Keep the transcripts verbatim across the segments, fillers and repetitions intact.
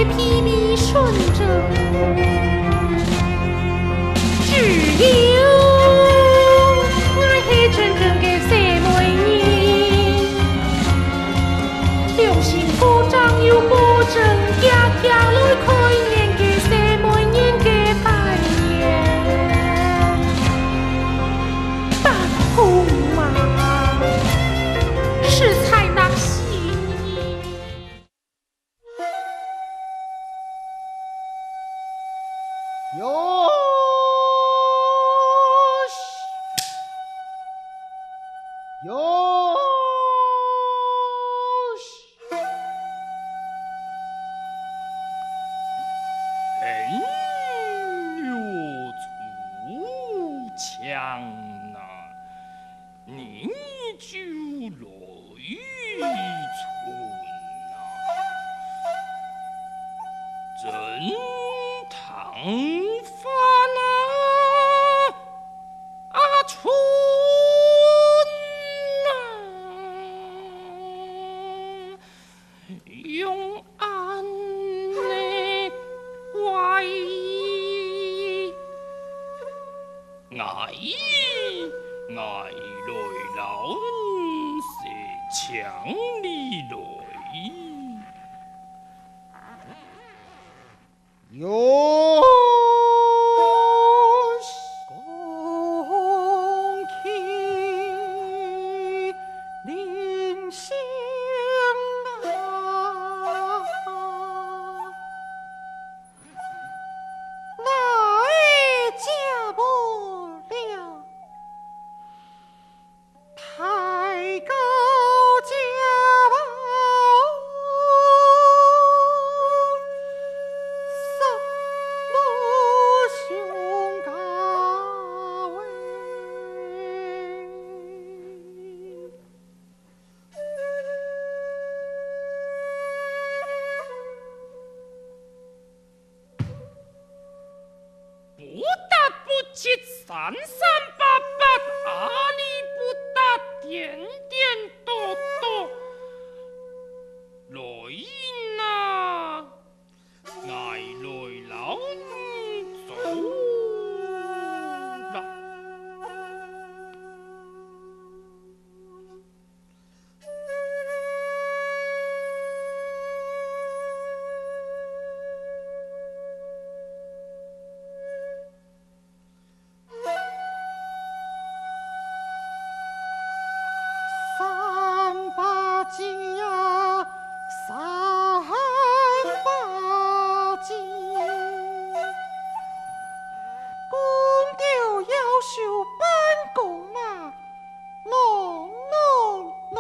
皮皮顺着。只有𠊎係真正个細妹人，良心鼓掌又保證，家家來開眼个細妹人个扮演。大风啊，实在难行。 哟西，哟西。哎呦，出墙啊！ 你就来春啊，真听话啊，啊，春啊！用恁呢乖。 𠊎，𠊎来摎你洗，请你来。哟西，恭喜临幸啊！ 哪个家无了？太高家无三无兄高哎。 不打不七，三三八八，阿里不达，点点多多。来人啊，𠊎来摎你做啦。 三八节呀，三八节，公调要求办公啊，喏，喏，喏。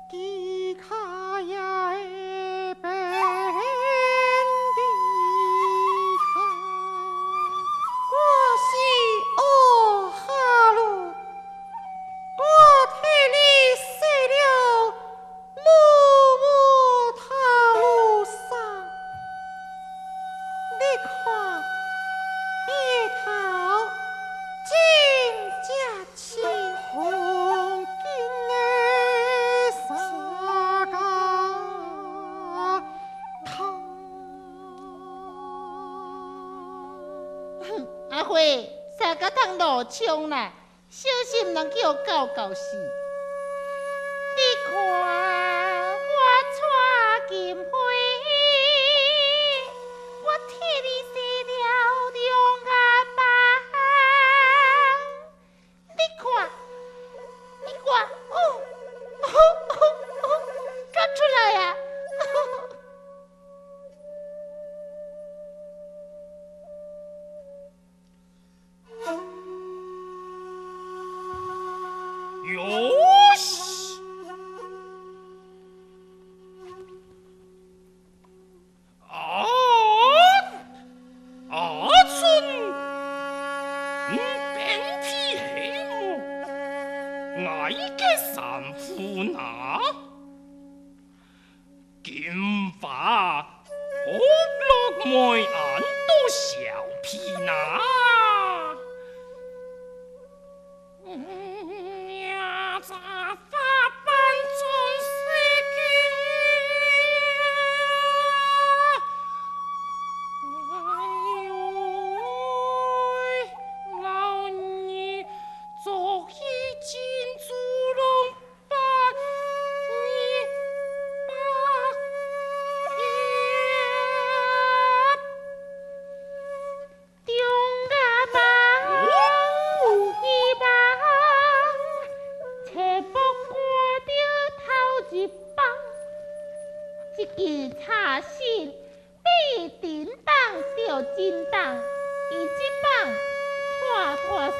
其他也会变的看。我是哦哈鲁，我替你洗了木木塔路上。你看，日头真正 是黄金个沙家汤。阿輝，沙家湯老沖啦，小心人叫搞搞事。你看，我蔡金輝，我替你洗了两个包。 你看，你看，哦，哦，哦，哦，看出来呀。哟西！ 啊，阿春，你本地係無？𠊎个衫褲哪？金花，學落妹恁多小屁哪？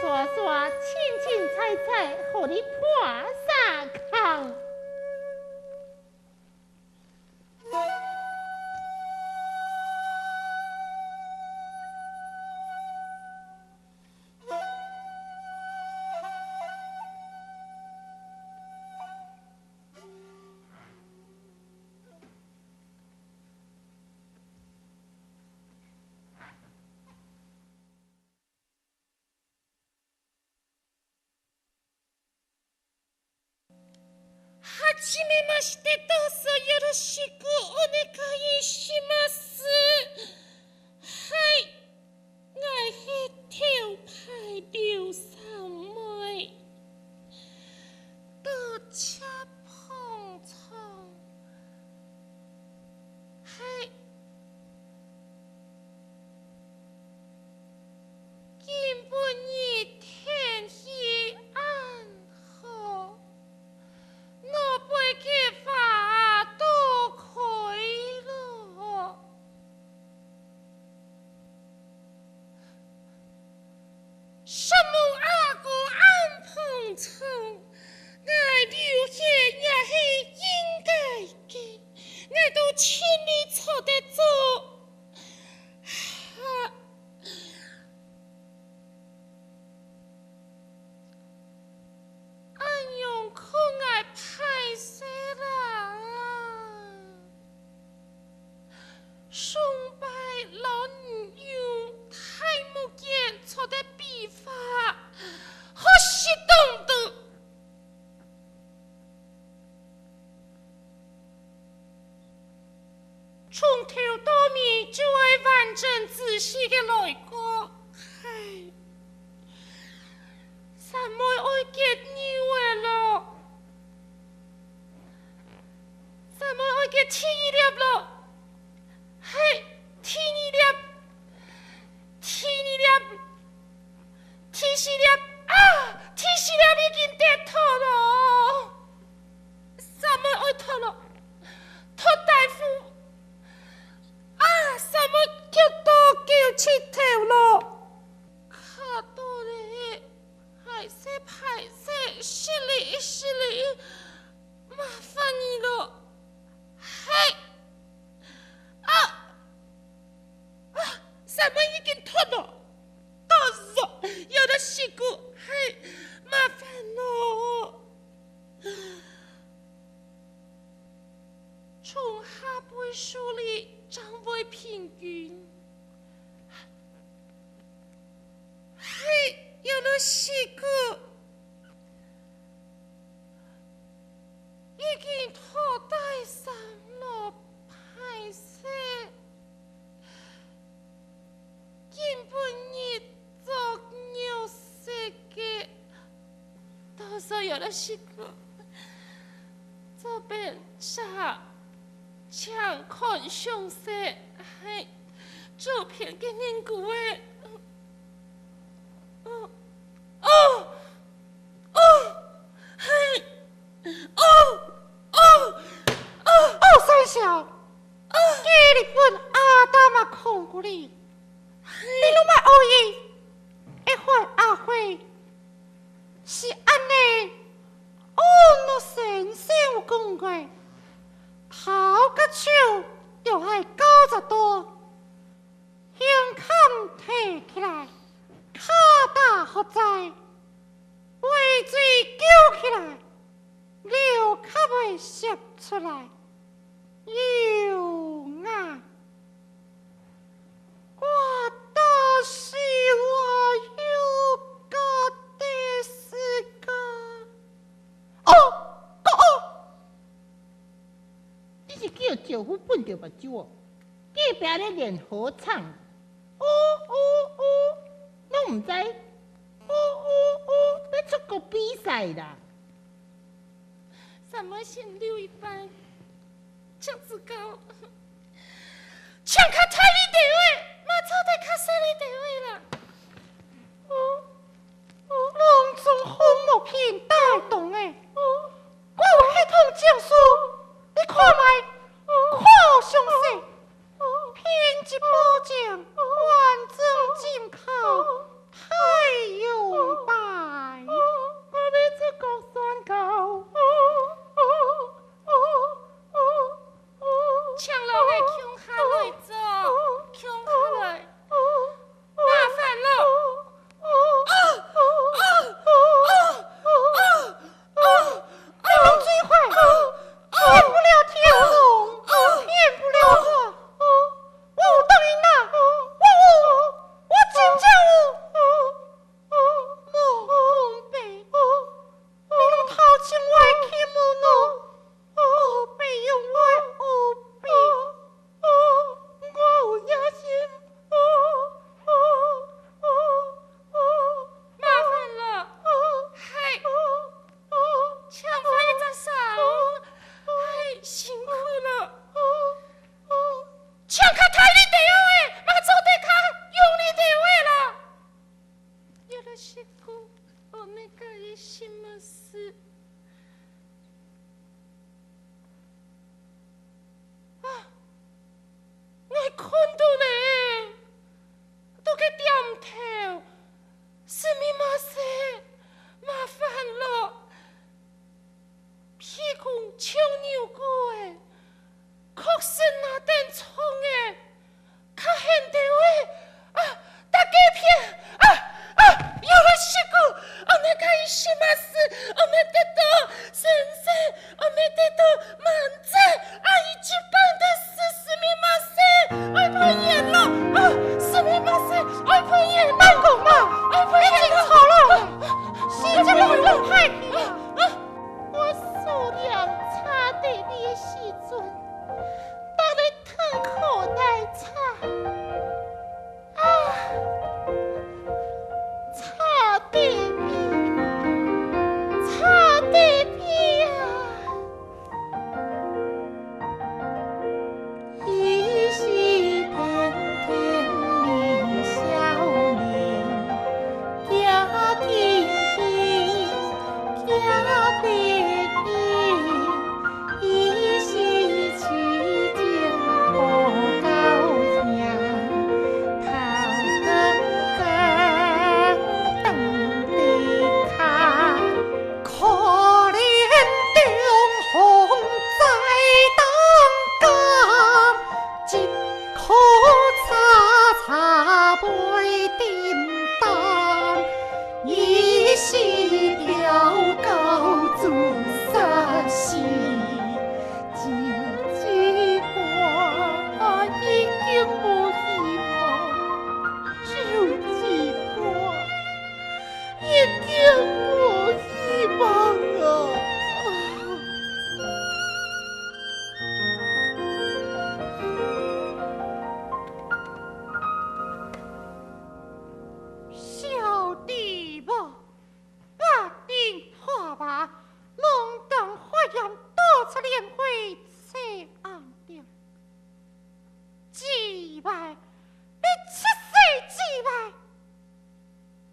刷刷清清彩彩，好哩破沙坑。はじめまして、どうぞよろしくお願いします。はい、𠊎係頭牌劉三妹，到這捧場。 係，今晡日天氣恁好，外背个花都開囉。山姆阿哥恁捧場，𠊎劉兄也係應該个，𠊎都盡力做得做。哈，恁樣看𠊎歹勢啦。 上擺摎你用大目鏡做得比劃，好實當當。從頭到尾就愛完整仔細个來過。唉， 三妹愛結肉仔囉，三妹愛結第二粒囉，係，第二粒，第二粒，第四粒，啊，第四粒已經跌脫囉，三妹愛脫囉，脫大褲，啊，三妹跌到狗膝頭囉。 卡到咧，歹勢歹勢，失禮失禮，麻煩你囉。係，啊，啊，三妹已經脫囉，到時有得食个，係，麻煩囉。 從下背數哩正會平均。係，有了四个，已經討大三囉，歹勢。 今晡日著肉色个，到時有了食个，做便車，淨看相色，係，做便个人骨仔。哦，哦，哦，係，哦，哦，哦。哦，三少， 哦，你分阿達嘛看過哩，你攏嘛學佢，會害阿輝，是恁呢，哦，我身手工个，頭甲手都係搞著到，胸坎提起來，跤踏學在，尾嘴翹起來， 流較會洩出來。有啊，我到時我有个的時間。哦，哦，哦！你是叫招呼分著目睭哦？隔壁咧練合唱。哦，哦，哦，攏毋知。哦，哦，哦，欲出國比賽啦。 三妹先溜一半，請指教。請較大力兜仔，莫做得較細力兜仔啦。哦，哦，攏總紅毛片帶動个，哦，我有系統證書，你看覓，哦，看詳細，哦，品質保證，完整進口，太陽个，お願いします。啊，𠊎困到咧，都个點頭，すみません，麻煩了。 鼻公像牛哥个，確實那等重个，較顯兜个。啊，大雞片！啊，啊，有了，師姑，お願いします。おめでとう、先生。おめでとう、万岁。あ、一番です。すみません。愛噴煙了。啊，すみません。愛噴煙了。慢講嘛，愛噴煙了。你真吵了。時間都快到歹去了。啊，啊。 我手念茶底个時陣，當你吞口袋茶。啊，茶底皮，茶底皮啊！ 一夕天天的少年，行天地，行地地，一夕之间好高兴，头光光，等地看。 可怜东风在当江，一颗茶茶杯叮当，一夕吊高朱砂丝。只记挂，已经无希望，只记挂。 已经无希望啊！晓得无？八丁破瓦，弄断火焰，多出莲花在暗中。 机会，你出世机会，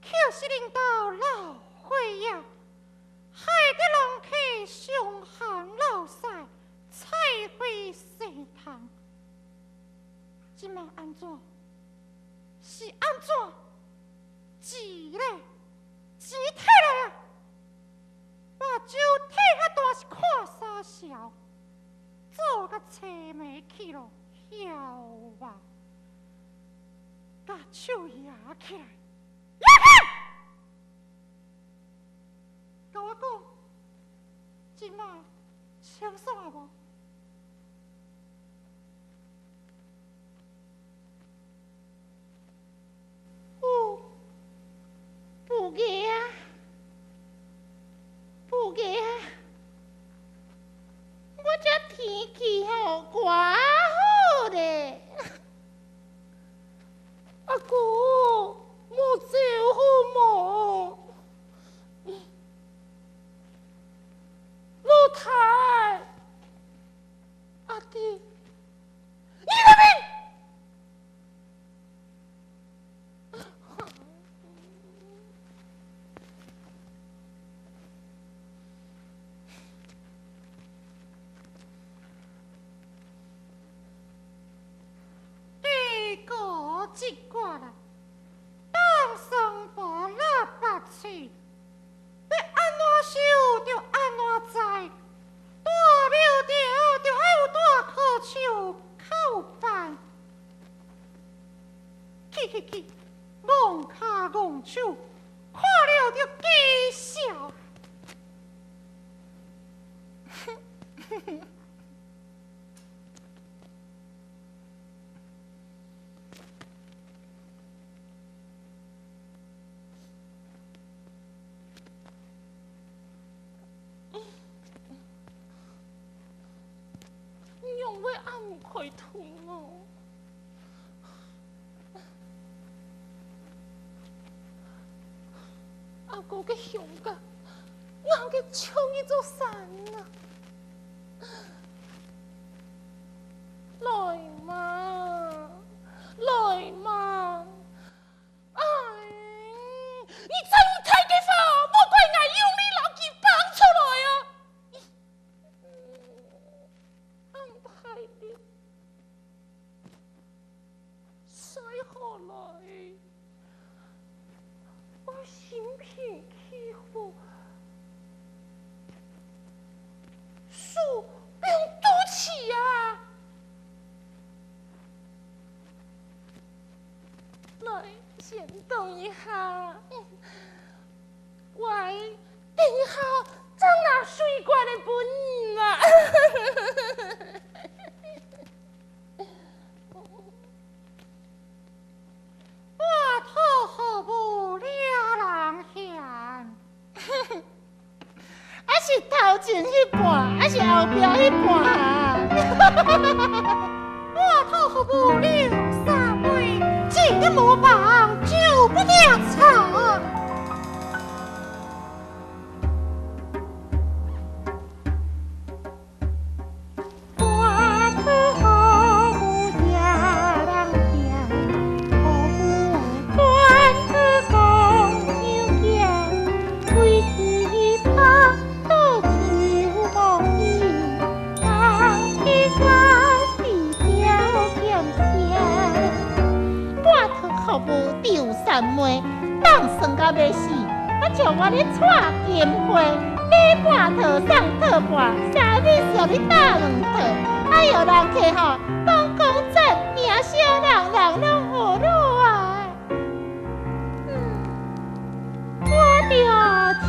就是领导老灰呀，害得龙客雄行老衰，拆毁隋唐。今晚安怎？是安怎？ 急嘞，急忒了呀！我就忒个大是看煞潲，做个青盲去咯，曉吧？甲手举起来，举起！甲我讲，今晚清爽啊无？ 哦，不个啊，不个啊，我这天气吼，怪好咧。阿哥，莫走好无？老弟，阿弟，你个病！ 对过这个啦，当生活喇叭吹， 欲安怎修就安怎栽，大苗条就愛有大棵樹靠板。去去去，戇跤戇手，看了就見笑。 仰會恁毋開通哦？阿哥个胸甲，硬个像一座山啊！來嘛，來嘛！ 哎，你真有等一下，喂，等一下，正拿水過來分你啦。我討好無了人嫌。 抑是頭前彼半，抑是後壁彼半啊？我討好無了三妹，真个無房，就不了床。 當生个要死，我叫我你娶金花，你半頭生頭半，啥物事你打兩頭，哎喲，人客吼，講講真，你也笑人，人攏好了啊。嗯，我的親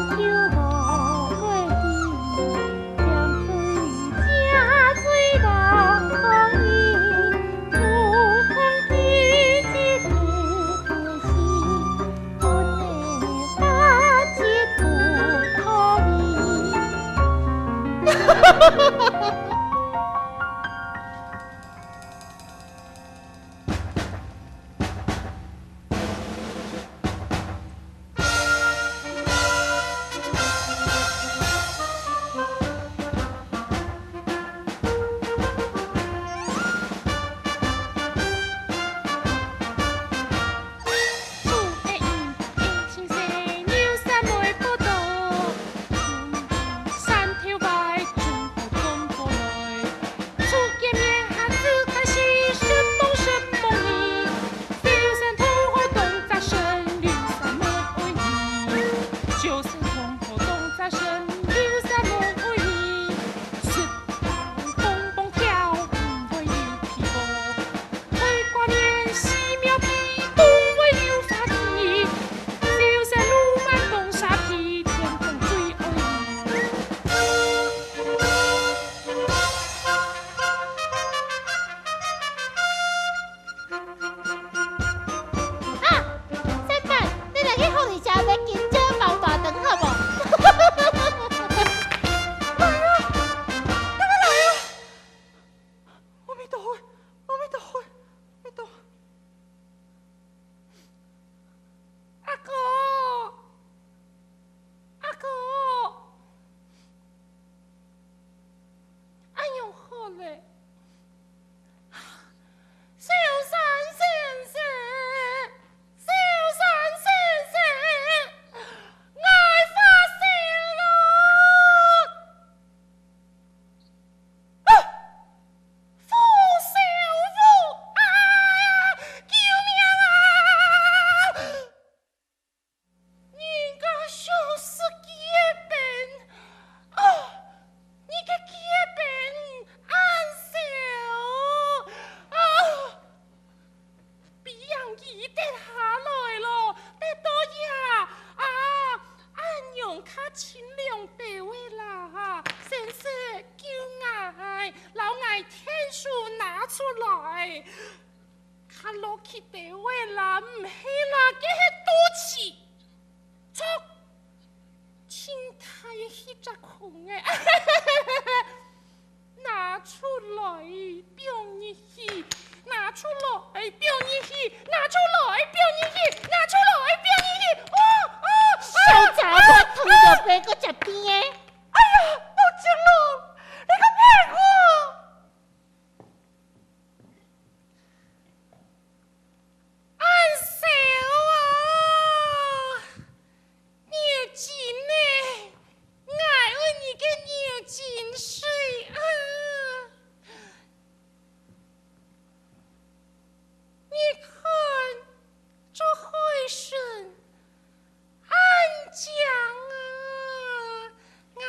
像無過去，像水，像水人風雨。 啊，先輩，你來去福利社買金蕉包大腸好無？來啊，你們來啊！阿彌陀佛，阿彌陀佛，阿彌陀佛。阿哥，阿哥，恁樣好咧。 小山先生，小山先生，𠊎發燒了！啊！發燒了！啊！救命啊！ 人家想食雞仔餅，哦，你个雞仔餅恁燒，哦，比人魚跌下來咯，跌到呀，啊，恁樣較清涼兜仔啦，先生，救𠊎，摎𠊎天書拿出來。 較落去兜仔啦，毋係啦，該係肚臍。著，盡大个一隻空仔。拿出來，放入去，拿出來，放入去，拿出來，放入去，拿出來，放入去。哦，哦，哦，小查某，痛到飛過接邊仔。哎呀，無情咯，你个騙我！ 恁燒啊！眼睛呢？𠊎愛你个眼睛水啊！你看，這海參恁靚啊！𠊎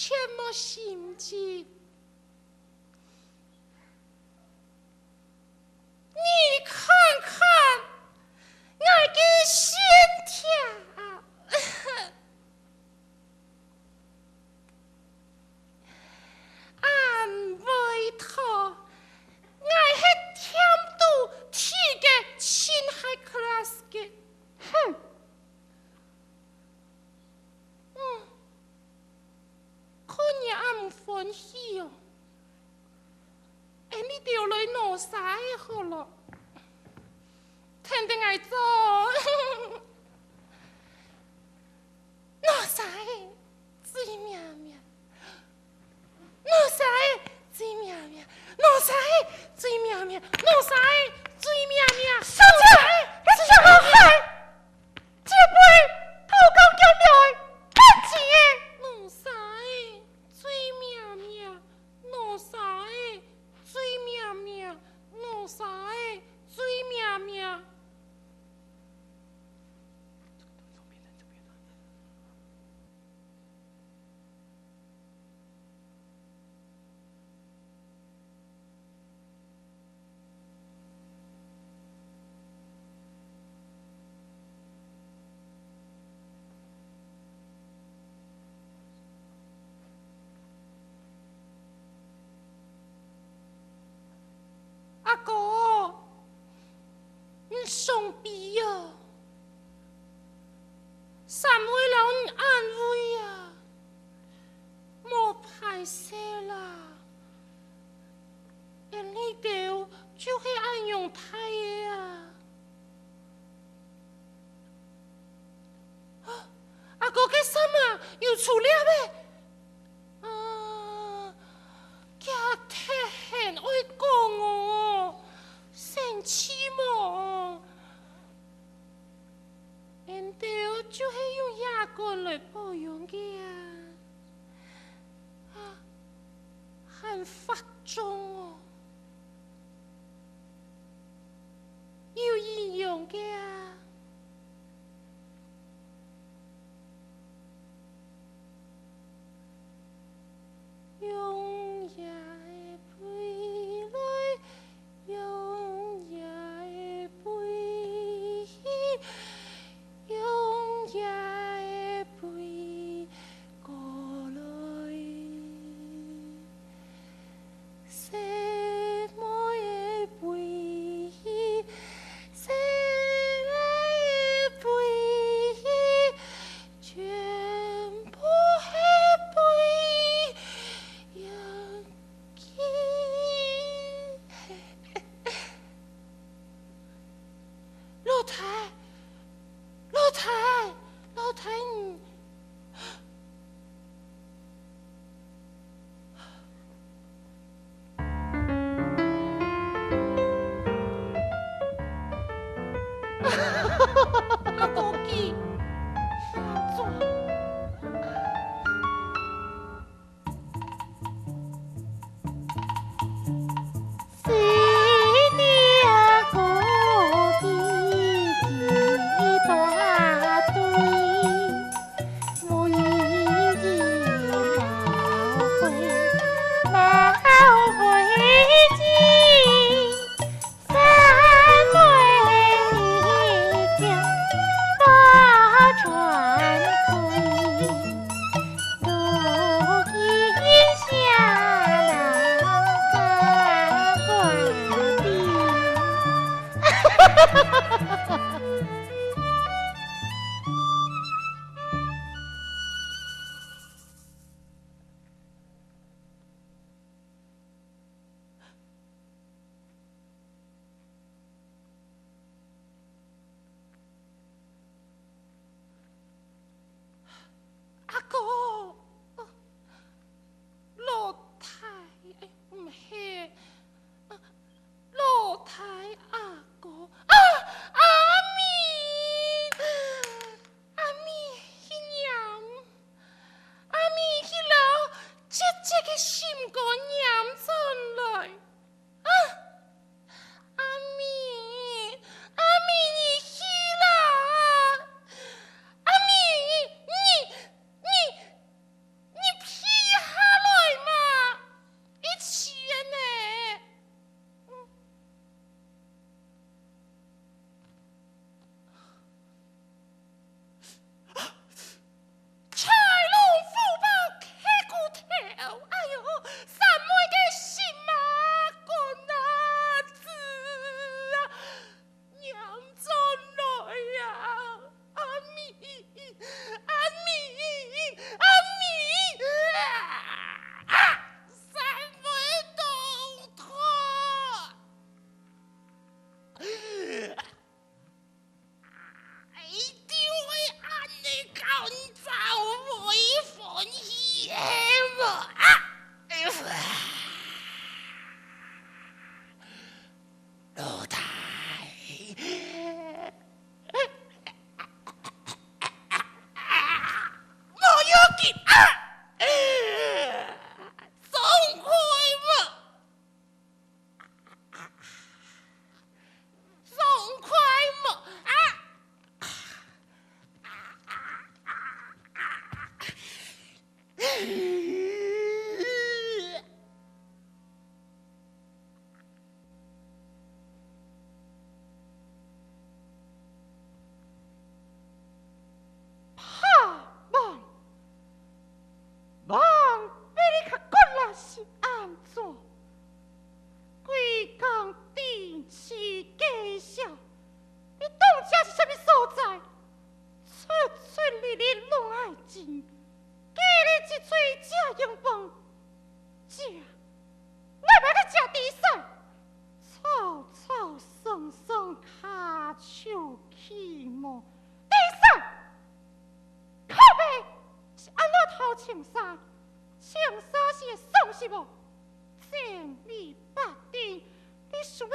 全無心情。你看看，𠊎个身體啊！ 恁偉大，𠊎係跈到第一个進high class个。哼！嗯，看你恁歡喜哦！ 恁呢就來拿儕个好咯，跈等𠊎做。拿儕个最命命，拿儕个最命命，拿儕个最命命，拿儕个最命命，上車，拿儕个最命命。 這杯豆干攪料个，騙錢个！拿儕个最命命，拿儕个最命命，拿儕个最命命。阿哥，你傷悲啊！三位摎你安慰啊！ 莫歹勢啦，𫣆俚兜就係恁樣大个啊。啊，阿哥个衫啊，有除粒个。啊，厥忒還愛講哦，生趣無？ 𫣆兜就係用野管來保養个啊，啊，還發腫哦，有營養个啊。 用爺个背來，用爺个背去，用爺个背過來。細妹个背去，細爽快嘛！爽快嘛！啊！盼望，望比你較骨力是安怎？歸工頂起雞舍，你當家是啥物所在？出出入入攏愛錢， 既然一嘴食用飯，食，哪會去食豬屎？吵吵聲聲，跤手起毛，豬屎！靠背，是安怎偷穿衫？穿衫是會爽是無？正經八經，你想欲徛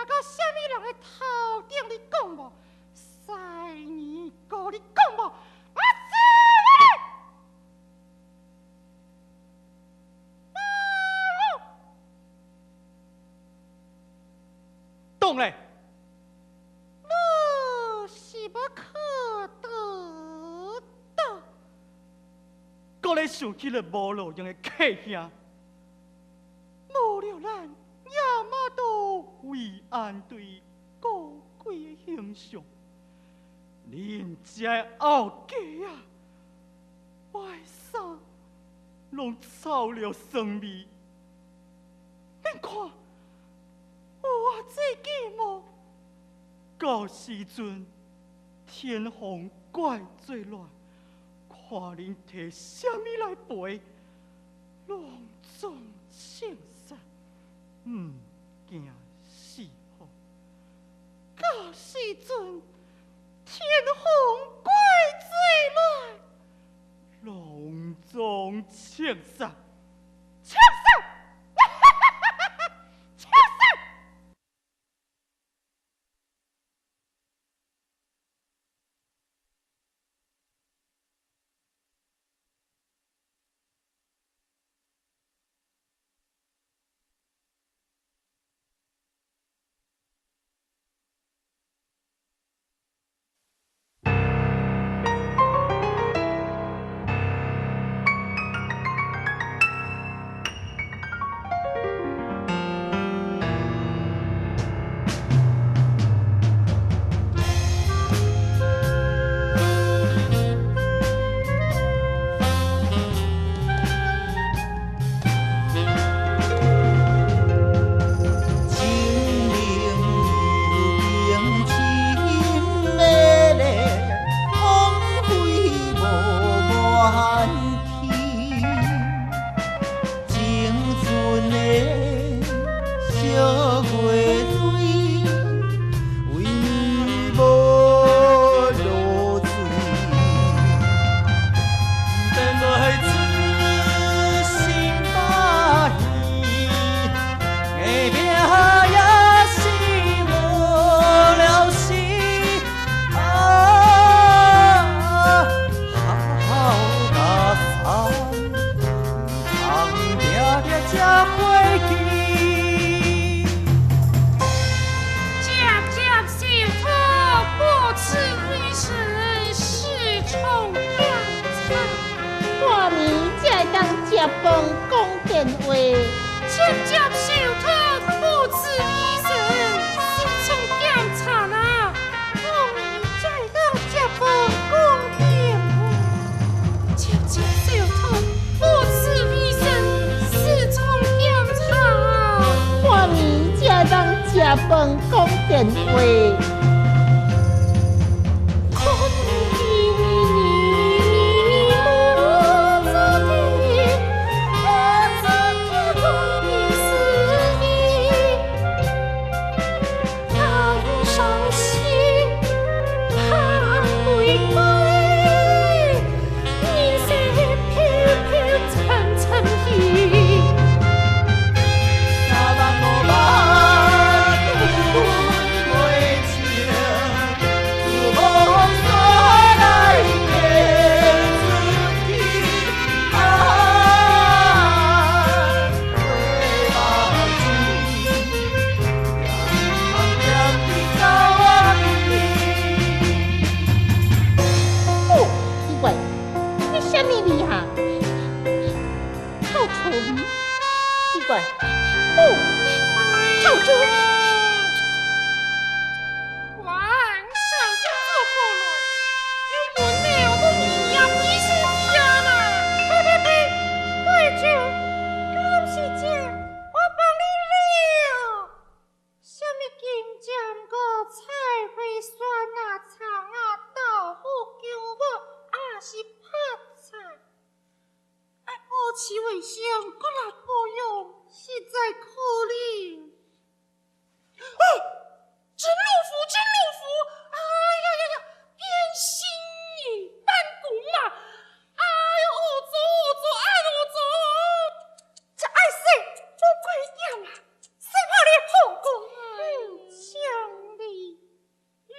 到啥物人个頭頂？你講無？師娘哥，你講無？我知！ 懂咧。你是無看得到？閣來想起了無路用个客兄，無了咱亞麻都為安對高貴个形象，連隻後家啊！ 外甥攏臭了酸味。恁看，有啊，這个無？到時陣，天風怪罪來，看恁提啥物來賠，攏總清爽，毋驚死好。到時陣， 天風怪罪來，攏總清爽，清爽，清爽！ 輒輒受託，不辭餘生，私充監察。我兒才當接風講電話。輒輒受託，不辭餘生，私充監察啊！我兒才當接風講電話。 輒輒受託，不辭餘生，私充監察。我兒才當接風講電話。嗯，奇怪。哦，跳出！哇，你想想做好了，有本事我都你呀，不是你呀啦！呸呸呸，对酒，这是酒，我帮你留。 啥物金針菇、菜花、蒜啊、蔥啊、豆腐、韭菜，也是白菜。愛保持衛生，閣來保養，實在可憐。哦，真魯夫，真魯夫！哎呀呀呀，變性人，彈弓啊！哎喲，惡做，惡做，哎，惡做！ 這愛死，做鬼樣啊！死破你口供，嗯，像你。嗯，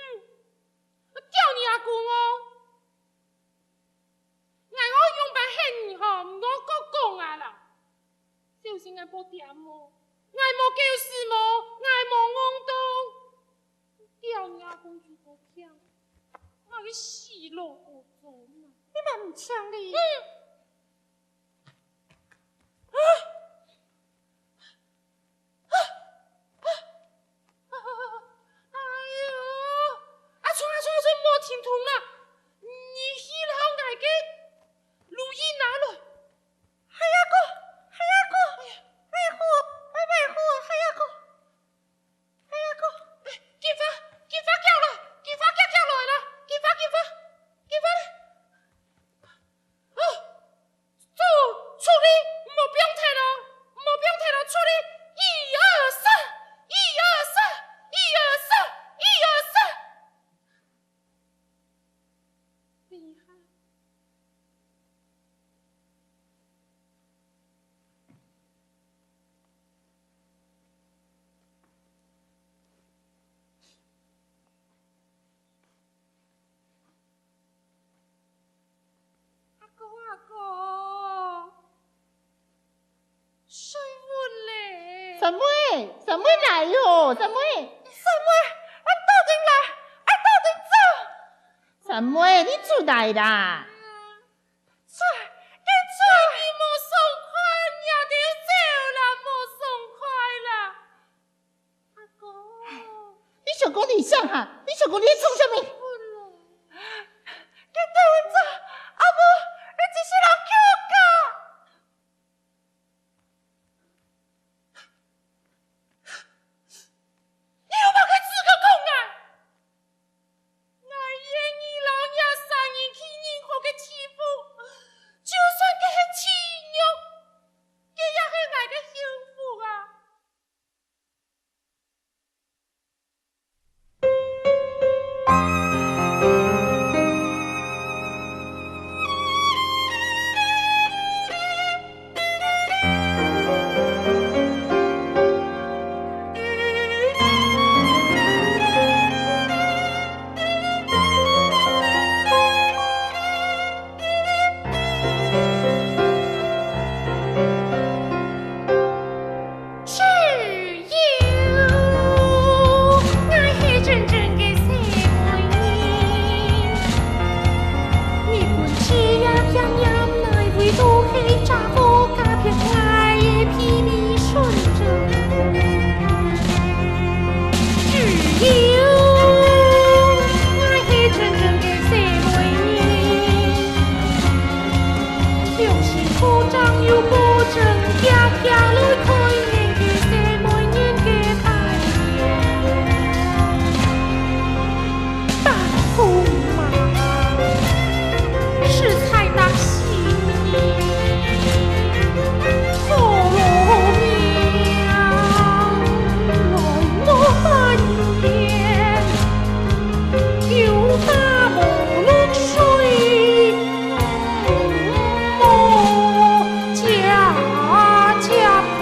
吊你阿公哦！𠊎愛用白喊你吼，毋好過講啊啦！小心𠊎無恬哦，𠊎無狗屎毛，𠊎無戇洞。吊你阿公就過強，𠊎个死老古董啊！你嘛毋像你。嗯。 哎喲，阿春，阿春，阿春，莫停動啦！你去摎𠊎个錄音拿來。哎呀哥，哎呀哥，哎呀，哎呀哥，哎呀哥，哎呀哥，哎，金花，金花叫了，金花叫叫來了，金花，金花，金花嘞！哦， 走，出去，莫放忒咯，莫放忒咯，出去！一二三，一二三，一二三，一二三。等一下。 阿哥，阿哥，睡穩咧。三妹，三妹來喲，三妹。三妹，𠊎到底來，𠊎到底走。三妹，你出來啦。出，緊出。你莫爽快，你也得走啦，莫爽快啦。 阿哥。你想講你想哈？你想講你在創啥物？緊對阮走，啊無，你一世人去予咬。你有麼个資格講𠊎？𠊎願意摎若三人去任何个地府，就算該係地獄，該也係𠊎个幸福啊！ 只有𠊎係真正个細妹人，日本仔也強忍耐為都係查埔家別𠊎个秘密純真。只有𠊎係真正个細妹人， 良心保障又保證，遽遽來開眼个細妹人个大眼。彈弓啊，實在當心意，可憐命來無半年，又打無落水。 無家接配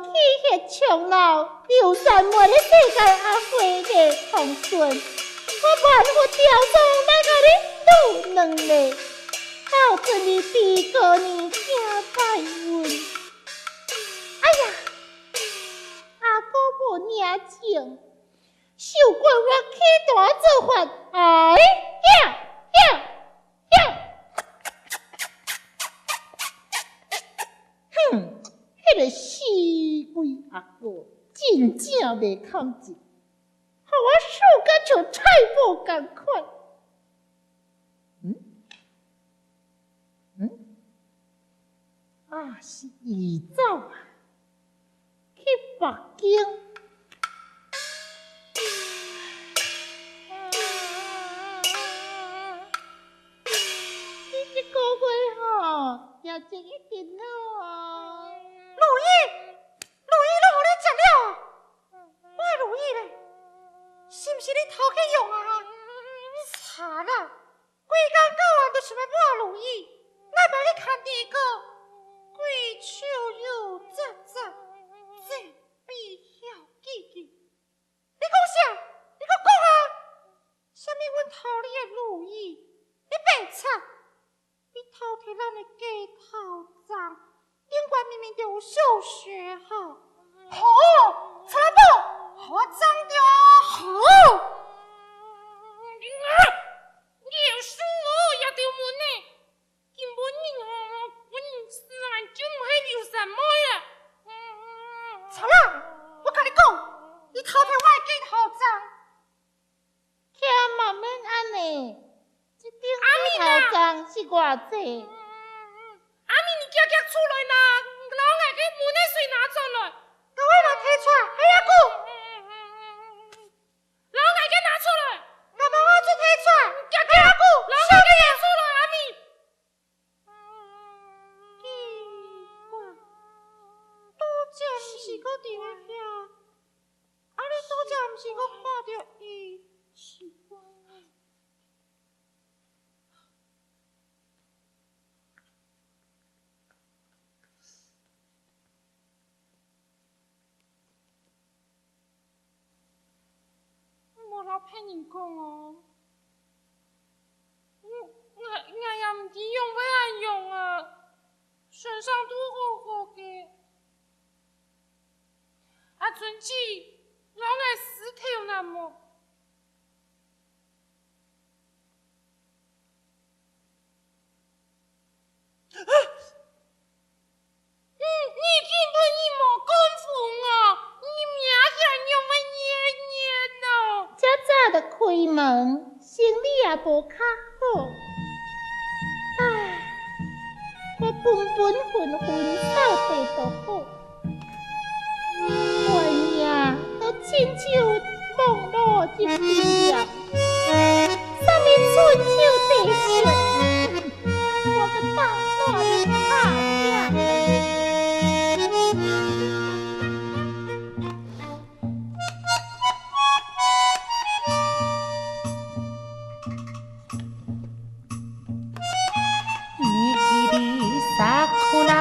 血衝腦，流山門个世界阿輝个童孫，我還會刁裝來甲你渡人咧，保證你比過年行大運。哎呀，阿哥無領情， 休怪我起大做法，哎呀呀呀！哼，迄个死鬼阿哥真正袂堪得，害我輸甲像菜脯共款。嗯？ 嗯？啊，是伊走啊，去北京。你一个月吼，也就一定了啊。如意，如意，你互你食了啊？我的如意咧，是毋是你偷去用啊？慘啊！ 規工到暗都想欲摸如意，哪會去牽甜糕？規手又扎扎，嘴比曉記記。你講啥？你閣講啊？啥物阮偷你的如意？你白賊！你偷提咱的雞頭罾， 頂懸明明就有數學號。好，查埔，好，我裝著啊，好。你有數學也著問呢，根本你吼，本人自然就毋係流產妹啊。查啦，我甲你講，你偷提我的雞頭罾， 忒慢慢按呢，一頂雞頭罾是偌濟？阿明，你遽遽出來啦，摎𠊎个門仔水拿轉來。摎我拿提出來，嘿，阿姑。摎𠊎个拿出來。摎我出提出來，遽遽，嘿，阿姑。摎𠊎个拿出來，阿明。 奇怪，拄才毋是閣佇咧遐？啊，你拄才毋是閣看著伊？奇怪。 莫摎別人講哦。𠊎，𠊎，𠊎也毋知仰會恁樣啊，身上都好好个。阿春姊，摎𠊎梳頭哪無？ 嗯，你根本你無講風哦，你命還仰會熱熱哦。遮早就開門，生理也無較好。唉，我本本分分掃地都好，半夜都親像夢到一邊樣。 啥物春秋地事，我个大大的拍拚。你記得啥苦啦，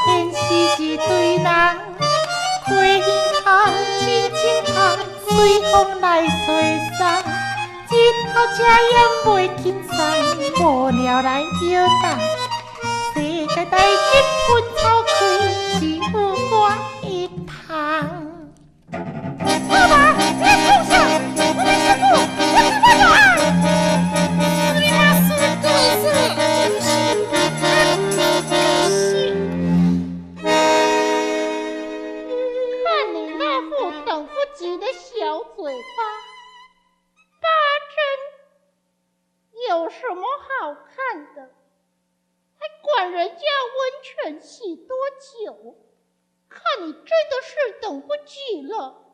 天時一對人，開心好，心情好。 隨風來隨散，日頭遮也袂輕鬆，無聊來搖動。世界大，一片草開，只有我一人。爸爸，你在哭啥？我沒說過，我是爸爸啊！你媽是個是，真是的。看你那副等不及的小嘴巴。 八珍，有什么好看的？还管人家温泉洗多久？看你真的是等不及了。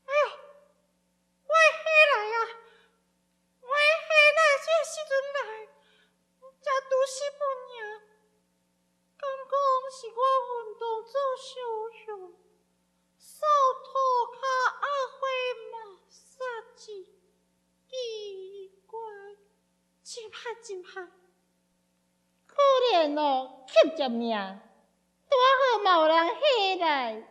哎呦，我的血來啊！我的血哪會這時陣來？才拄十分爾。 敢講是我運動做傷害，掃塗跤壓血嘛？啥子？奇怪，真害，真害！可憐哦，吸一命，拄好嘛老人起來，耳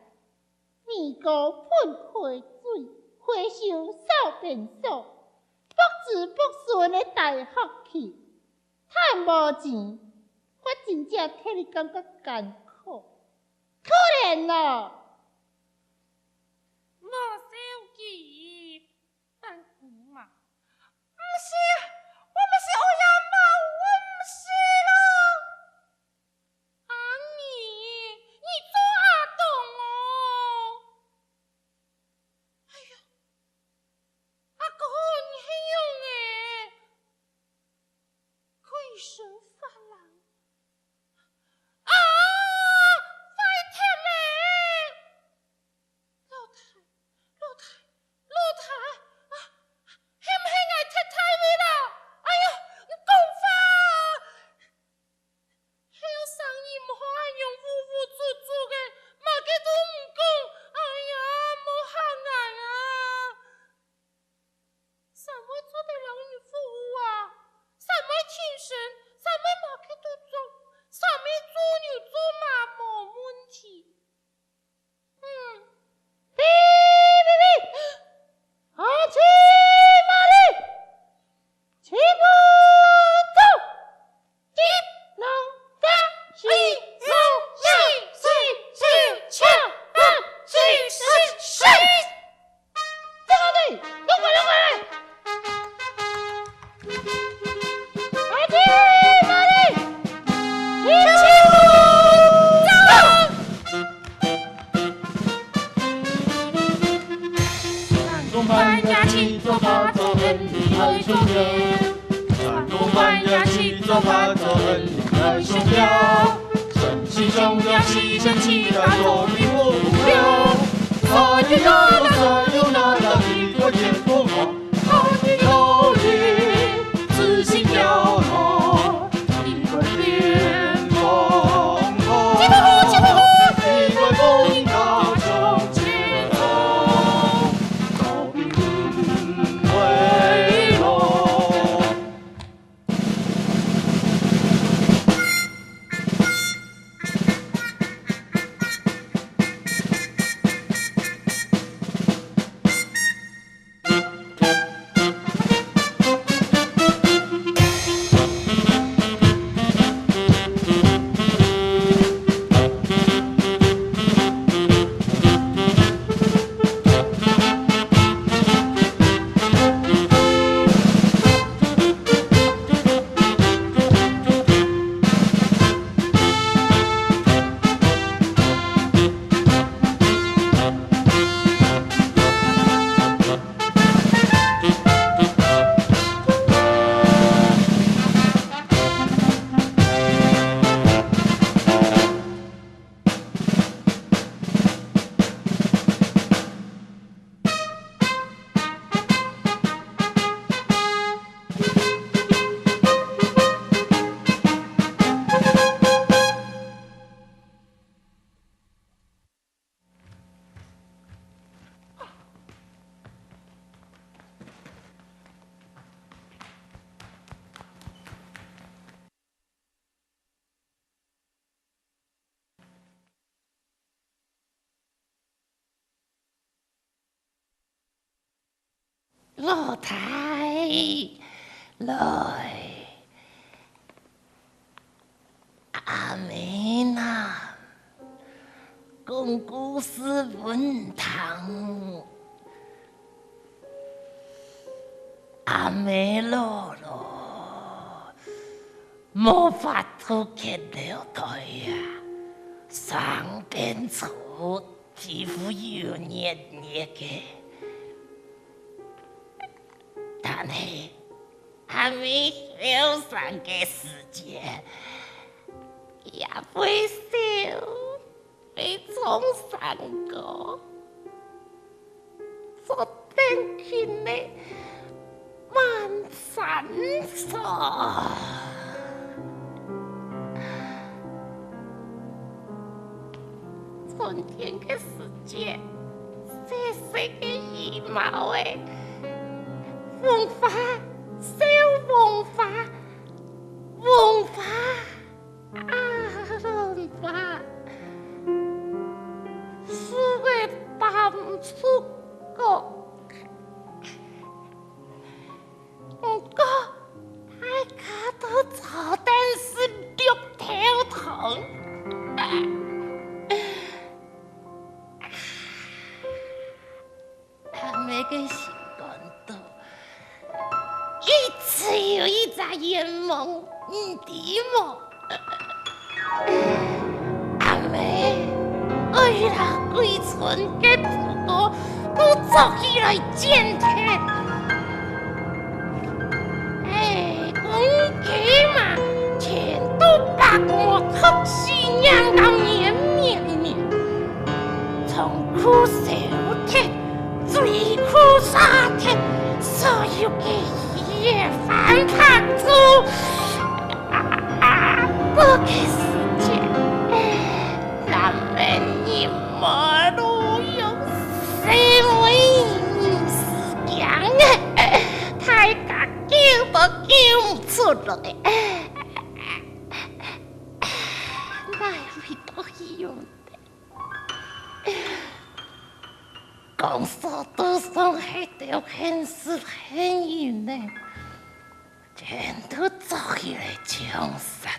公噴開水，回首掃便所，卜子卜孫个大福氣，趁無錢，我真正替你感覺艱苦，可憐哦！莫笑佢， 但姑媽。毋係，我毋係烏鴉貓，我毋係啦。阿姨，你做阿東哦。哎喲，阿哥，你係仰仔？ 歸身發冷。啊！壞忒咧！老弟，老弟，老弟，啊，係毋係𠊎忒大意啦？哎喲，你講話啊！後生人毋好恁樣烏烏卒卒个，麼个都毋講。哎呀，莫嚇𠊎啊！ 三妹做得摎你服務啊？三妹挺身，三妹麼个都做，三妹做牛做馬無問題。嗯。嗶嗶嗶！阿七瑪麗，起步走！ 老弟，來，阿姆啊，講故事分你聽。阿姆老了，無法度去了，對啊，生病著， 皮膚油熱熱个。但係，阿姆後生个時節，也會笑，會唱山歌，做得聽个 滿山草。春天个時節，細細个羽毛仔，紅花，小紅花，紅花，啊，紅花。出國。毋過，大家都坐等食綠豆糖。 阿姆个心肝肚，一直有一隻願望，你知無？阿姆愛摎歸村个布告都做起來剪忒。哎，公雞嫲全都白毛托死，仰到綿綿綿。 長褲燒忒，水褲灑忒，所有个魚仔飯白煮。啊，到个時節，咱們人無路用，細妹人是驚个，大家救都救毋出來。哪位都用？ 講所都上係兜現實現人呢，全都做起來衝殺。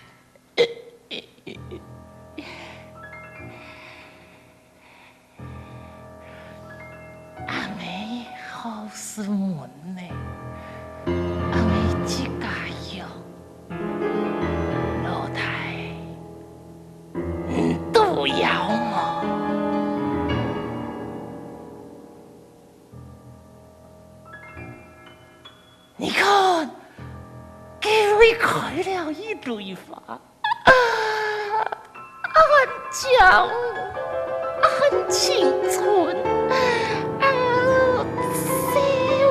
阿姆好斯文呢，阿姆自家用。 老弟，你都要無？你看，該位開了一蕊花， 恁靚，恁青春，啊，笑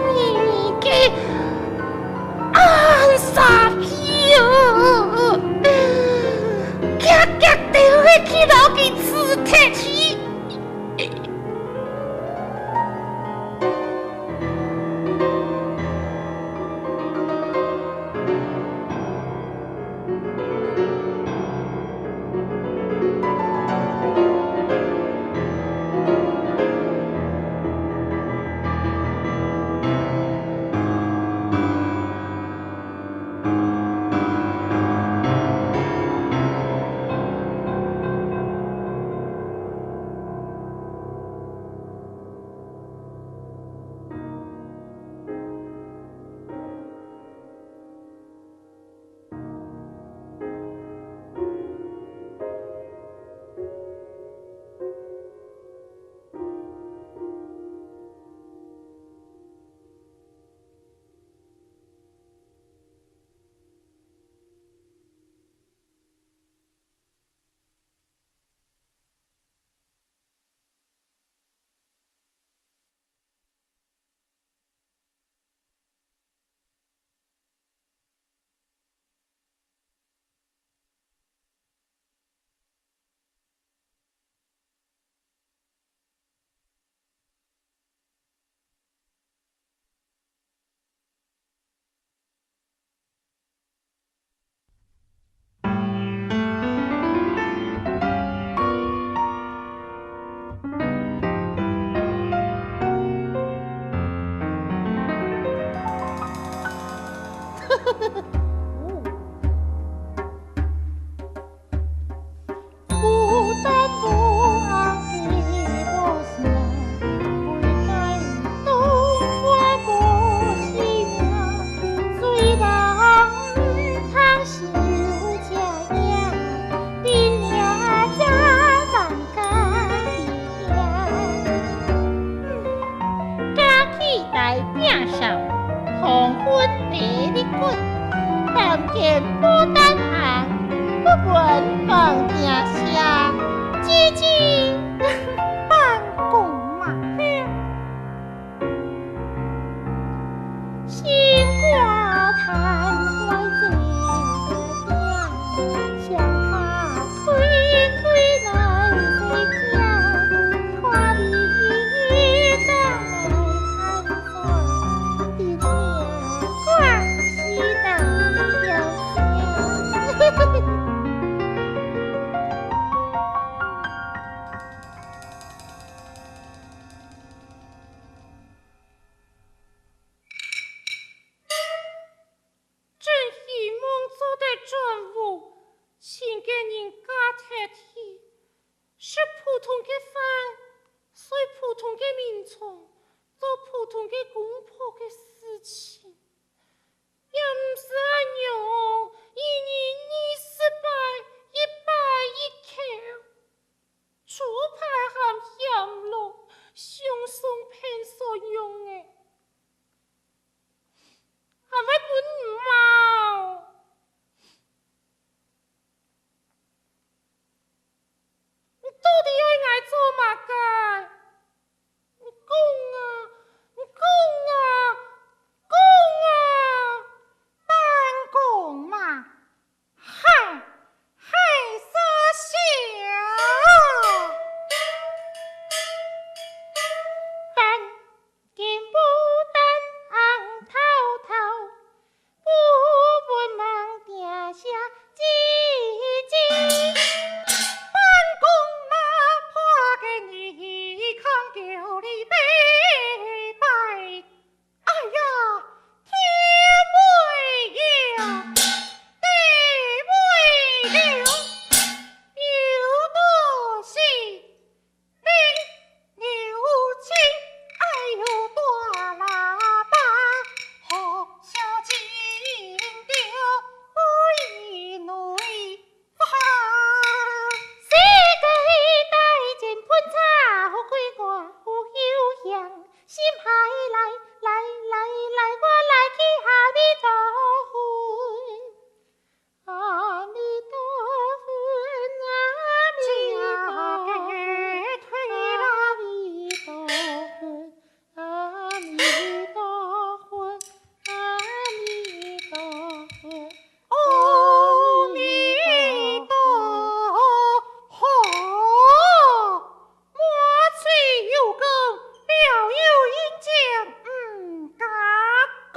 眯眯个，恁沙鼻哦，遽遽兜仔去摎佢㓾忒去。个飯，睡普通个眠床，做普通个公婆个事情。也毋使恁樣，一日二十擺，一擺一口，豬扒鹹鹹滷，香酥片所用个，還會分你罵哦。 你到底愛𠊎做麼个？你講啊，你講啊，講啊！慢講嘛，嗨，嗨啥笑？ 金布袋紅透透，布文網定寫吱吱。半公媽破个耳空，叫你拜拜。哎呀，天尾呀，地尾了，有多事？ 明牛青，哎喲，大喇叭，學校進到內房。四界大陣盤查，好鬼怪，好休閒，心海來，來，來，來，我來去阿彌陀佛。 阿彌陀佛，阿彌陀佛，阿彌陀佛，阿弥陀佛，阿彌陀佛，阿弥陀佛。滿嘴有功，了有印章，毋加講。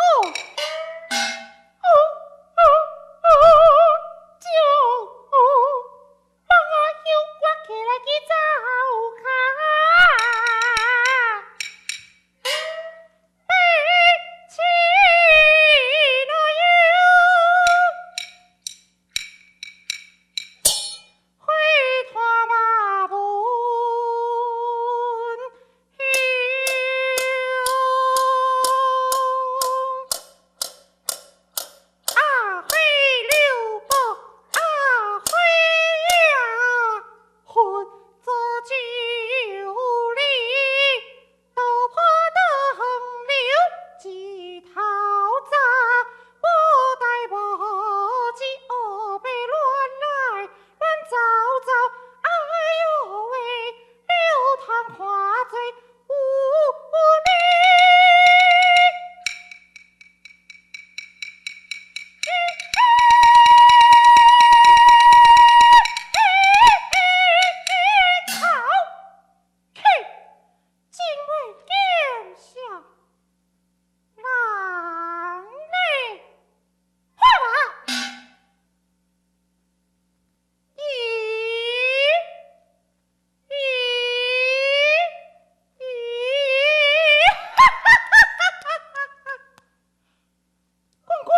滚过，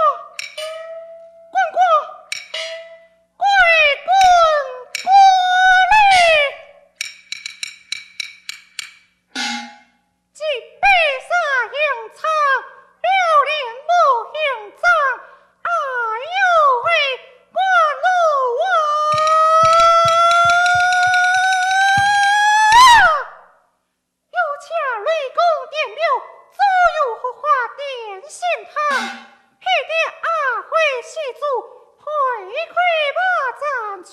滚过，快滚过来！一百三行差，了然无行章，哎呦喂，我奴啊！ 有请雷公电表，左右护法点香汤，配得阿灰施主，配块马簪，出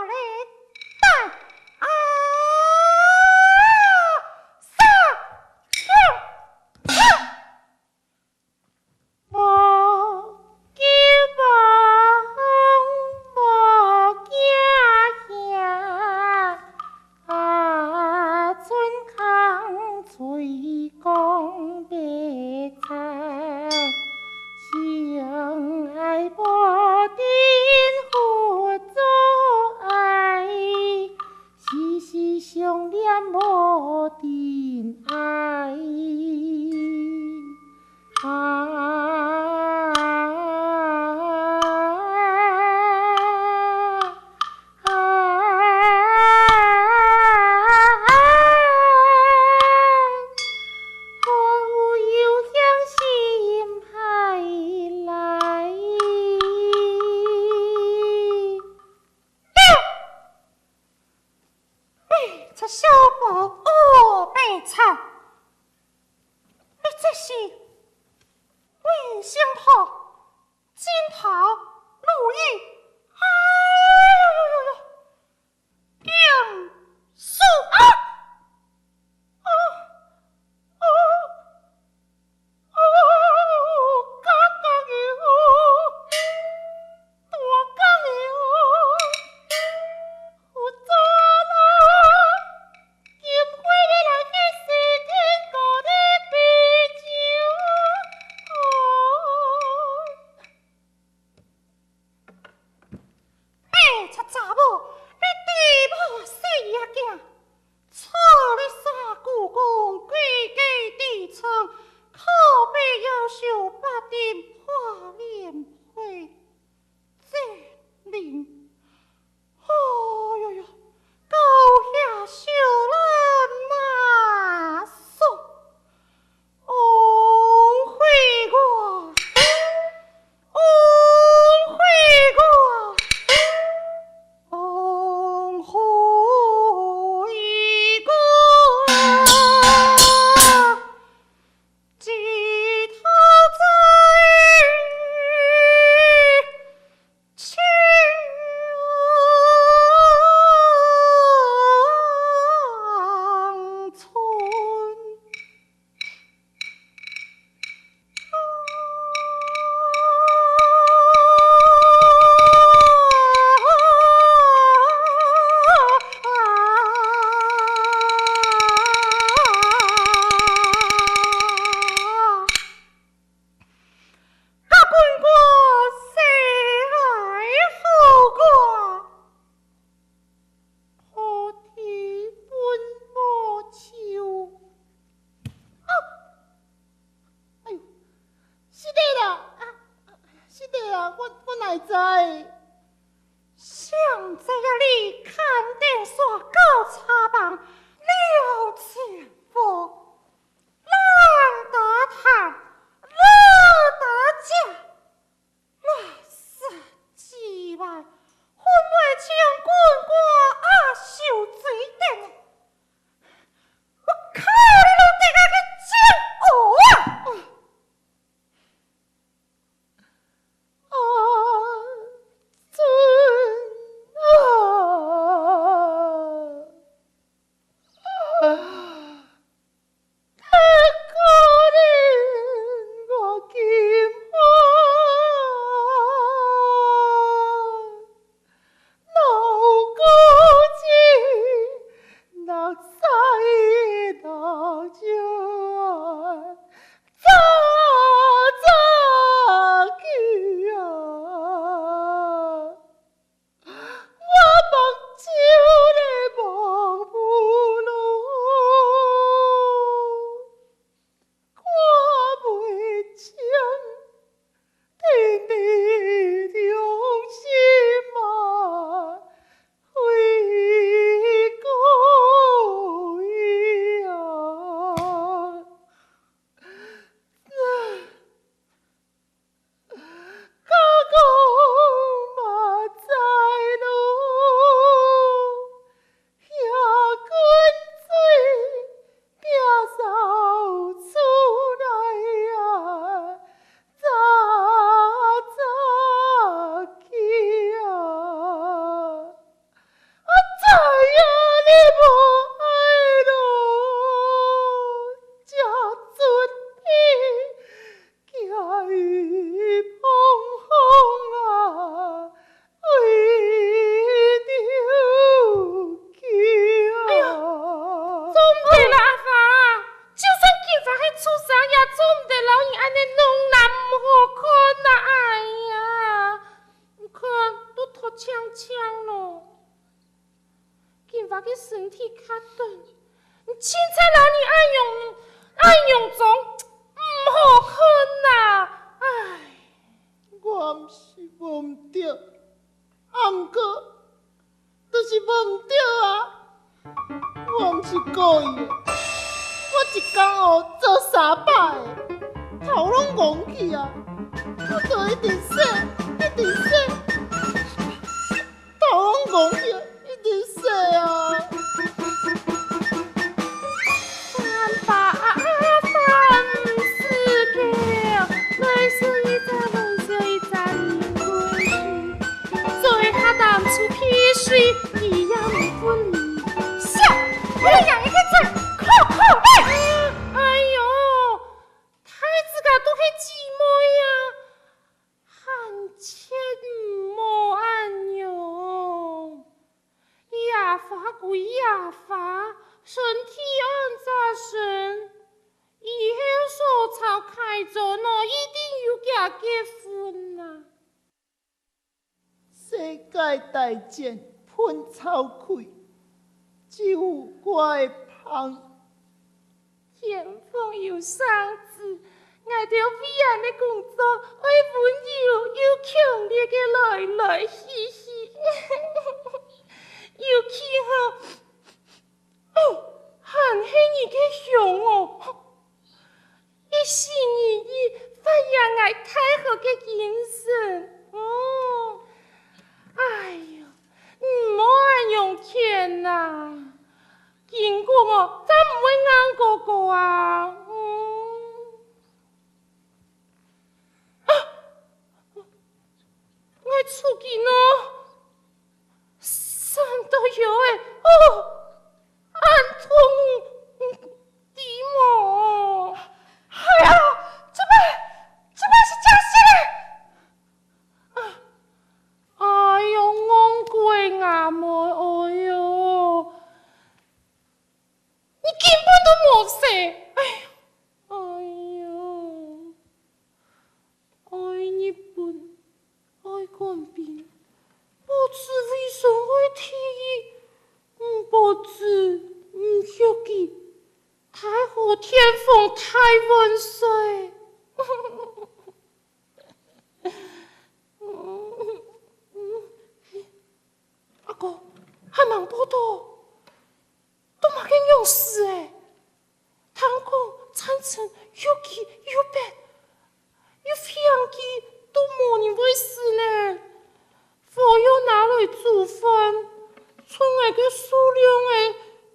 来打啊！杀！杀！杀！ 无急忙，无惊吓，阿春空吹光白菜，相爱无定佛祖爱，时时相念无定爱。哦，白賊，你这是为相婆金桃如意，哎呦呦呦呦，并书啊！啊！啊！ 白賊查某，你地母死也驚，娶你三姑公，贵家底层，可比夭寿八丁破脸皮，这人，哦哟哟，高下手了嘛，说。 翁慧官，翁慧官，翁慧官，低头在 青春。甲滚过西海好过，好天分无求。啊！哎呦，失礼啦！啊，失礼啦，我，我哪会知？想知影你看电视搞茶房，了解无？ 烂大炭，烂大姐，垃圾鸡巴，混尾像滚瓜阿秀水电，我靠你老爹个个贱狗啊！ 啊，准啊！啊，太可怜我金花。 老公子，六岁六岁，早早去啊！我目睭咧望不落。 看袂清，天地良心啊，为公啊。 家公嘛在路，遐近水，摒扫出来啊，早早去啊。啊，知影你无爱路，才准你 举起棒棒啊，为着救啊！哎呀，做毋得啦，阿芳啊！就算金花係畜生，也做毋得摎人恁呢弄啦，毋好看啦！哎呀，你看，都脫青青咯。 金花个身體較短，你凊彩摎人恁樣，恁樣裝，毋好看啦！唉。我毋是無毋著，啊毋過，就是無毋著啊！我毋是故意的，我一工哦做三擺的，頭攏戇去啊！我就一直洗，一直洗。 頭攏戇去，一直洗啊！个大戰歕臭氣，就怪芳。天荒有生子，𠊎兜為恁呢工作，愛溫柔又強烈个來來去去。尤其吼， 哦，還係你个香哦！一心一意發揚𠊎大好个精神。嗯，哎喲，毋好恁樣譴啊！筋骨哦，正毋會硬膏膏啊。嗯。 啊！𠊎手筋哦，痠到腰仔，哦，恁痛，嗯，知無？哎呀，這擺，這擺係真實个！啊，哎喲，戇鬼阿妹，哎喲，你根本都無洗，哎喲，哎喲。 愛日本，愛官兵，保子為孫愛第一，毋保子，毋惜佢，大好天荒大萬歲！阿哥，還吂報到，到麼个樣式欸？ 聽講戰爭又急又迫，有飛行機都無人會死呢。火藥拿來煮飯，蟲仔个數量仔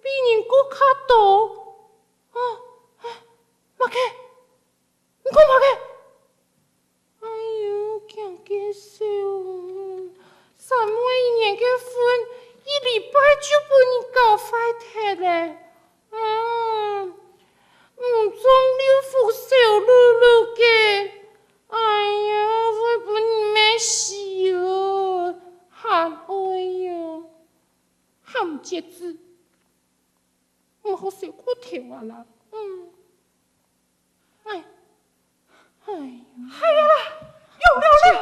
比人國較多。啊，啊，麼个？你講麼个？ 哎喲，驚个笑！三妹一年个份，一禮拜就分人搞壞忒咧。嗯，五臟六腑燒熝熝个，哎呀，會分人罵死哦！還愛喲，還毋節制。 毋好笑過頭啊啦。嗯。哎，哎呀。哎呀啦，用了了！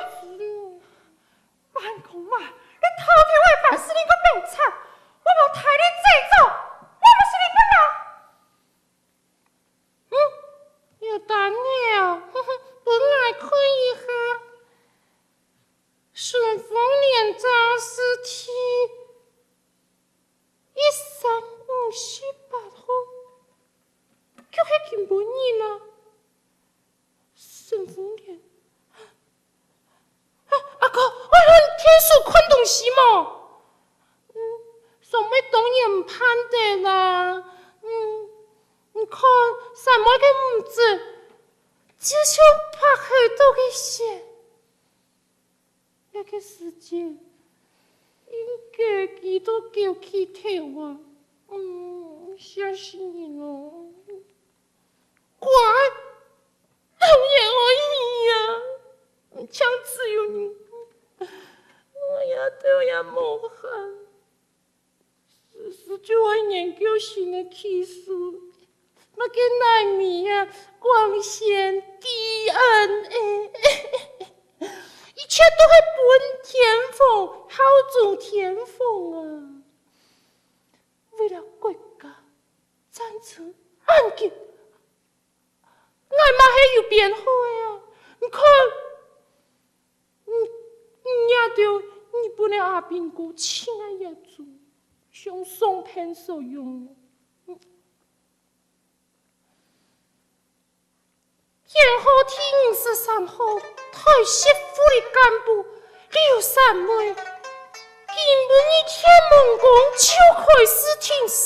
慢講嘛，你偷偷个煩死你个兵賊，我無替你製造，我毋係日本人。嗯，有膽了，哼哼，分𠊎看一下。順風連長是第 一三五四八號，卻係今晡日啊！順風連，啊，阿哥，愛用電視看東西無？嗯，三妹當然毋盼得啦。嗯，你看，三妹个五指，就像白黑豆个血。 這个時節，應該佢都噭起頭啊。嗯，嚇死人哦！乖，當然愛去啊！毋淨只有你，𠊎也都也無閒。 時時就愛研究新个技術，麼个奈米啊、光纖、DNA，一切都係奔天風、效忠天風啊！為了國家，戰爭恁急， 𠊎嘛係有編號个啊！你看，你，你這兜日本个阿兵哥穿个這種，像上片所用个。編號第五十三號，台式護理幹部劉三妹，今晡日天蒙光就開始挺身。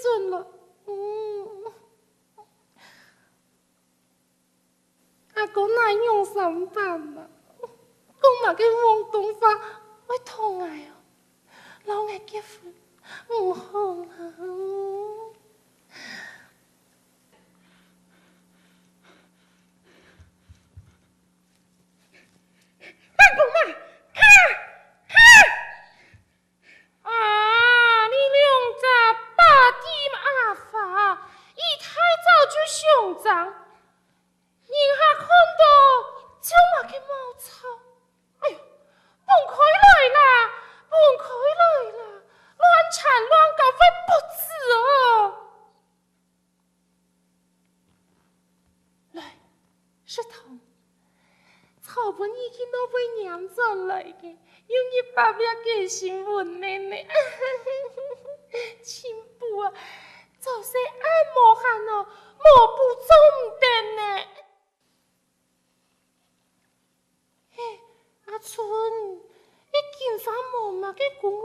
轉來。嗯，阿哥哪樣三番啊？講麼个黃東話會討𠊎哦？摎𠊎結婚毋好啦？阿公啊，啊！ 啊，你兩隻巴丁阿花，一大早就相爭，人客看到就罵个毛吵。哎喲，分開來啦，分開來啦，亂纏亂搞會發紫哦！ 來，食糖，草本已經都會拈轉來个，有一百粒雞心勻呢呢。真補啊，做事恁無閒哦，無補做毋得呢。嘿，阿春，你今晡無麼个功勞，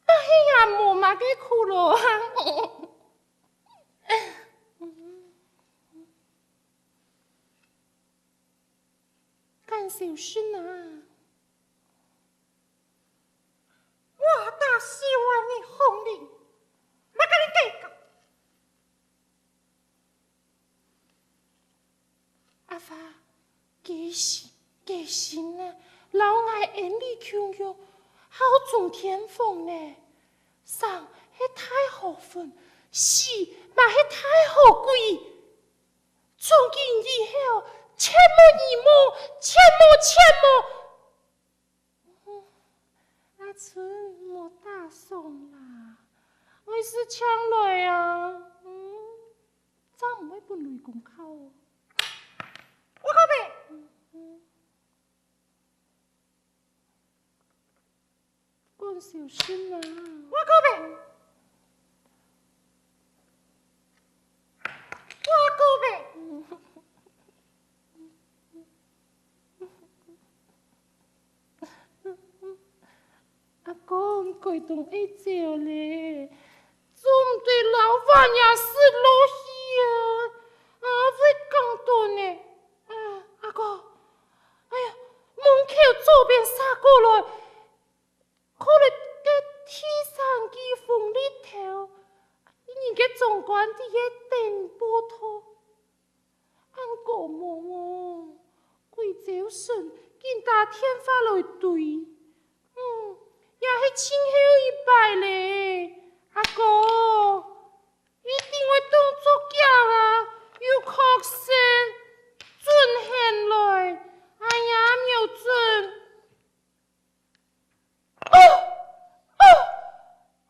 啊，係啊，無麼个苦勞啊。恁小心啊！我打死還你紅翎，莫佮你計較。 阿花，雞心，雞心啊，摎𠊎恩俚共樣，好中天風呢。生係大好分，死嘛係大好歸。從今以後，切莫你莫，切莫，切莫！ 嗯，阿春，莫打爽啦，愛使搶來啊，嗯，正毋會分雷公敲哦。我告白！嗯，嗯。講小心啊。我告白！ 我告白！阿公，該當愛走咧，做毋得摎碗也食落去啊，啊，會哽到呢。啊，阿公，哎呀，門口左邊煞過來， 看來該第三支風力頭，人个總管在該等報到。恁趕忙哦，歸朝晨緊打電話來追。嗯，也係盡後一擺咧，阿哥，一定會當作假啊，有確實，準現來，哎呀，瞄準。 哦，哦，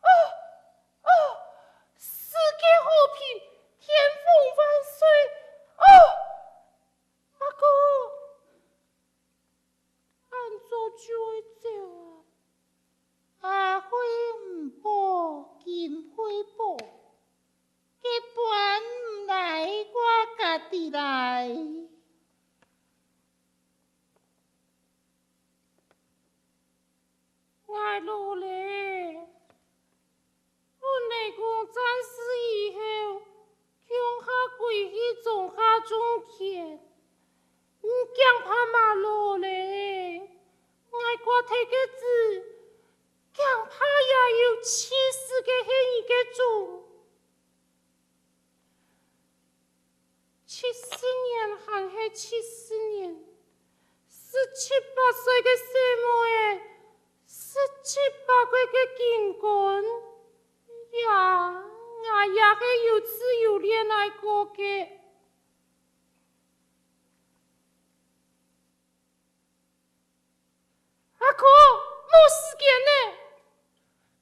哦，哦，世界和平，天風萬歲，哦，阿哥，恁早就愛走啊？阿輝毋報，今輝報，結伴來，我家己來。 𠊎老咧，分雷公戰死以後，共下歸去莊下種田。你驚怕嘛老咧？𠊎掛忒个子，驚怕也有七十个係你个種。 七十年還係七十年，十七八歲个細妹仔，十七八歲个金官，呀，𠊎也係有自由戀愛過个。 阿哥，無時間呢！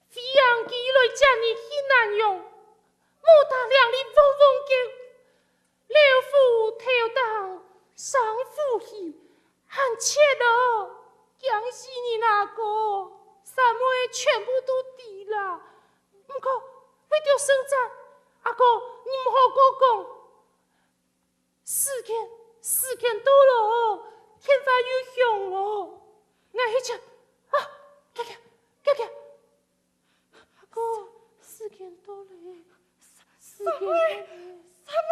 飛行機來接你去南洋，摩打鈴鈴嗡嗡叫，老虎頭頂生虎唏，還切哦，驚死人啊哥！三妹全部都知啦。毋過，為著生產，阿哥，你毋好過講。 時間，時間到咯，電話又響咯。𠊎去接，啊，遽遽，遽遽。阿哥，時間到咧。三妹，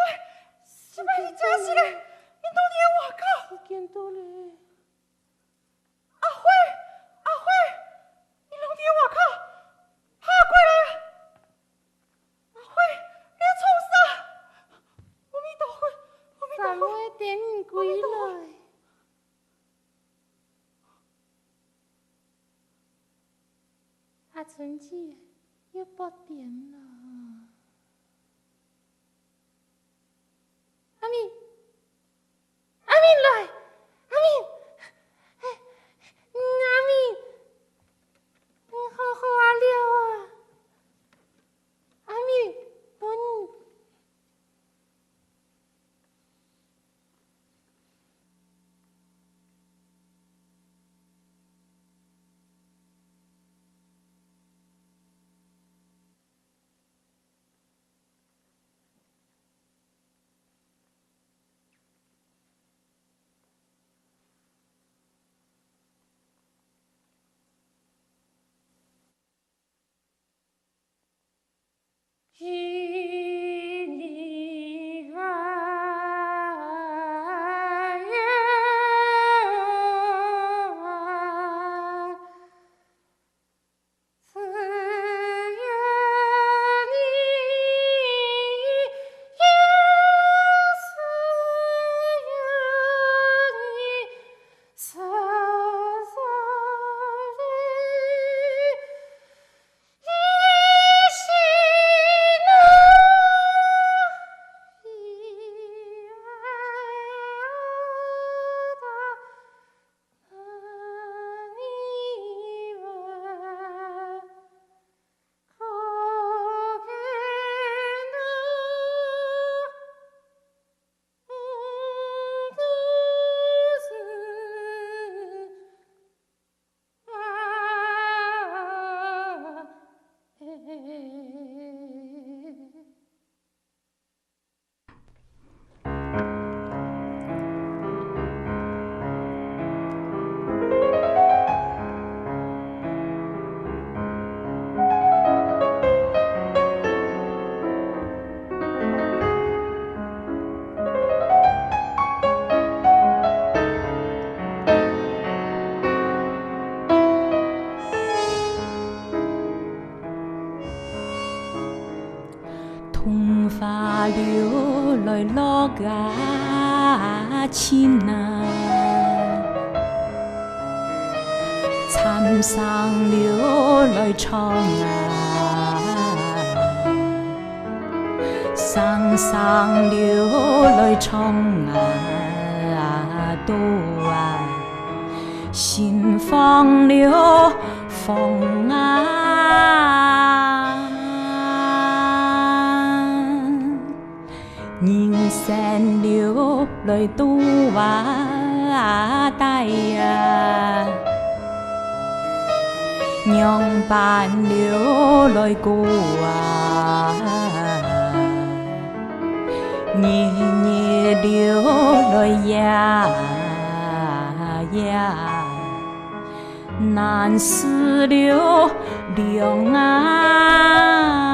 三妹，你真係个，你到底有外口？時間到了。阿輝，阿輝，你到底有外口？快過來啊！阿輝，你在做啥？阿彌陀佛，阿彌陀佛，三妹等你歸來。阿彌陀佛。阿春姊，要八點了。阿明，阿明來，阿明，哎，嗯，阿明，你好好啊了啊，阿明，分你。 桐花柳來落啊情啊，蟬聲柳來唱啊，蟬聲柳來唱啊，都啊，心慌了。 風啊，人生路來渡啊，帶啊，仰般路來過啊，日日路來呀呀。 難辭了涼啊。